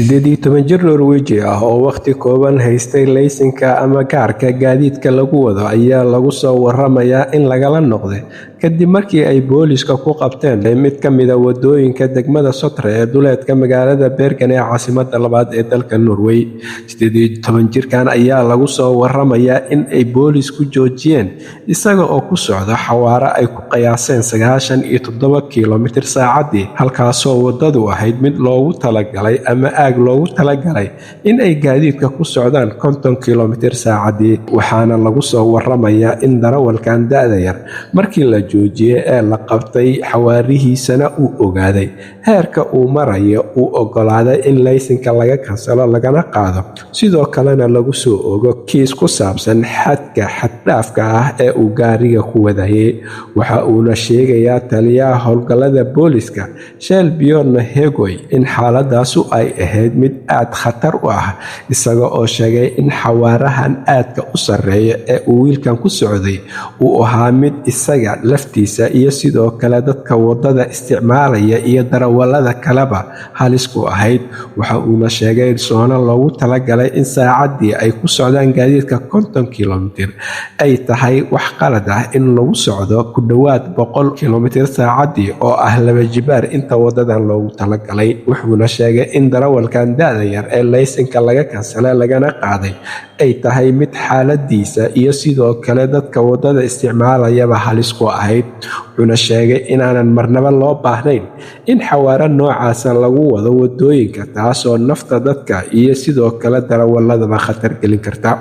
18 jir Norweji ah oo waqti kooban haystay laysanka ama kaarka gaadiidka lagu wado ayaa lagu soo waramayaa in lagala noqday kadib markii ay booliiska ku qabteen mid ka mid ah wadooyinka degmada Sotra ee duleedka magaalada Bergen ee caasimadda labaad ee dalka Norway. 18 jirkan ayaa lagu soo waramayaa in ay boolisku joojiyeen isaga oo ku socda xawaare ay ku qiyaaseen 97 kiilomitir saacaddii, halkaasoo wadadu ahayd mid loogu talagalay ama aag loogu talagalay in ay gaadiidka ku socdaan 50 kiilomitir saacaddii. Waxaana lagu soo waramayaa in darawalkan da'da yar markii la joojiyey ee la qabtay xawaarihiisana uu ogaaday heerka uu marayo, uu ogolaaday in laysanka laga kansalo lagana qaado, sidoo kalena lagu soo ogo kiis ku saabsan xadka xaddhaafka ah ee uu gaariga ku wadayay. Waxa uuna sheegayaa taliyaha howlgallada booliska Shell Bjorn Hegoy in xaaladaasu ay ahayd mid aad khatar u ah, isaga oo sheegay in xawaarahan aadka u sarreeya ee uu wiilkan ku socday uu ahaa mid isaga laftiisa iyo sidoo kale dadka wadada isticmaalaya iyo darawallada kaleba halis ku ahayd. Waxa uuna sheegay soona loogu talagalay in saacaddii ay ku socdaan gaadiidka 50 kiilomitir ay tahay wax qalad ah in lagu socdo ku dhowaad 100 kiilomitir saacaddii, oo ah laba jibaar inta wadadan loogu talagalay. Wuxuuna sheegay in darawalkan da'da yar ee laysanka laga kansalay lagana qaaday ay tahay mid xaaladiisa iyo sidoo kale dadka wadada isticmaalayaba halis ku ahayd, wuxuuna sheegay inaanan marnaba loo baahnayn in xawaaro noocaasa lagu wado wadooyinka, taasoo nafta dadka iyo sidoo kale darawaladaba khatar gelin karta.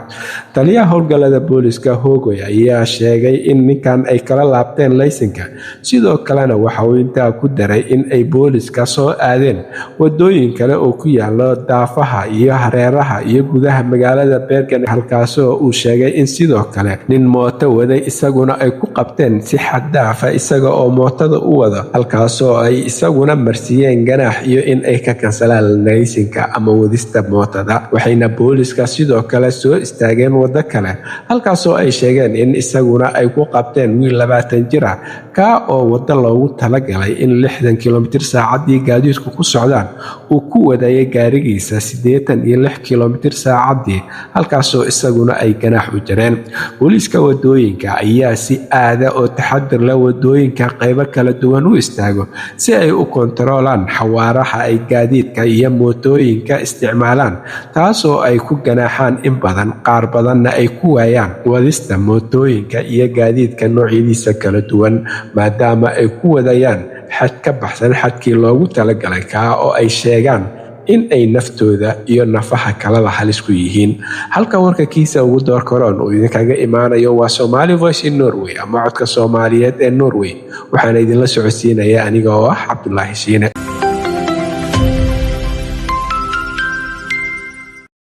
Taliyaha howlgallada booliska Hogoy ayaa sheegay in ninkan ay kala laabteen laysanka, sidoo kalena waxa uu intaa ku daray in ay booliska soo aadeen wadooyin kale oo ku yaalo daafaha iyo hareeraha iyo gudaha magaalada Bergen, halkaasoo uu sheegay in sidoo kale nin mooto waday isaguna ay ku qabteen si xad dhaafa isaga oo mootada u wada, halkaasoo ay isaguna marsiiyeen ganaax iyo in ay ka kansalaan laysanka ama wadista mootada. Waxayna booliska sidoo kale soo istaageen waddo kale, halkaasoo ay sheegeen in isaguna ay ku qabteen wiil 20 jir ah, kaa oo waddo loogu talagalay in 60 kilomitir saacaddii gaadiidku ku socdaan uu ku wadayay gaarigiisa 86 kilomitir saacaddii, halkaasoo isaguna ay ganaax u jareen. Booliiska wadooyinka ayaa si aada oo taxadir leh wadooyinka qaybo kala duwan u istaago si ay u kontaroolaan xawaaraha ay gaadiidka iyo mootooyinka isticmaalaan, taasoo ay ku ganaaxaan in badan, qaar badanna ay ku waayaan wadista mootooyinka iyo gaadiidka noocyadiisa kala duwan, maadaama ay ku wadayaan xad ka baxsan xadkii loogu talagalay, kaa oo ay sheegaan in ay naftooda iyo nafaha kalaba halis ku yihiin. Halka warka kiisa ugu door karoon uu idinkaga imaanayo waa Somali Voice in Norway ama Codka Soomaaliyeed ee Norway, waxaana idinla socodsiinaya aniga oo ah Cabdulaahi Shiine.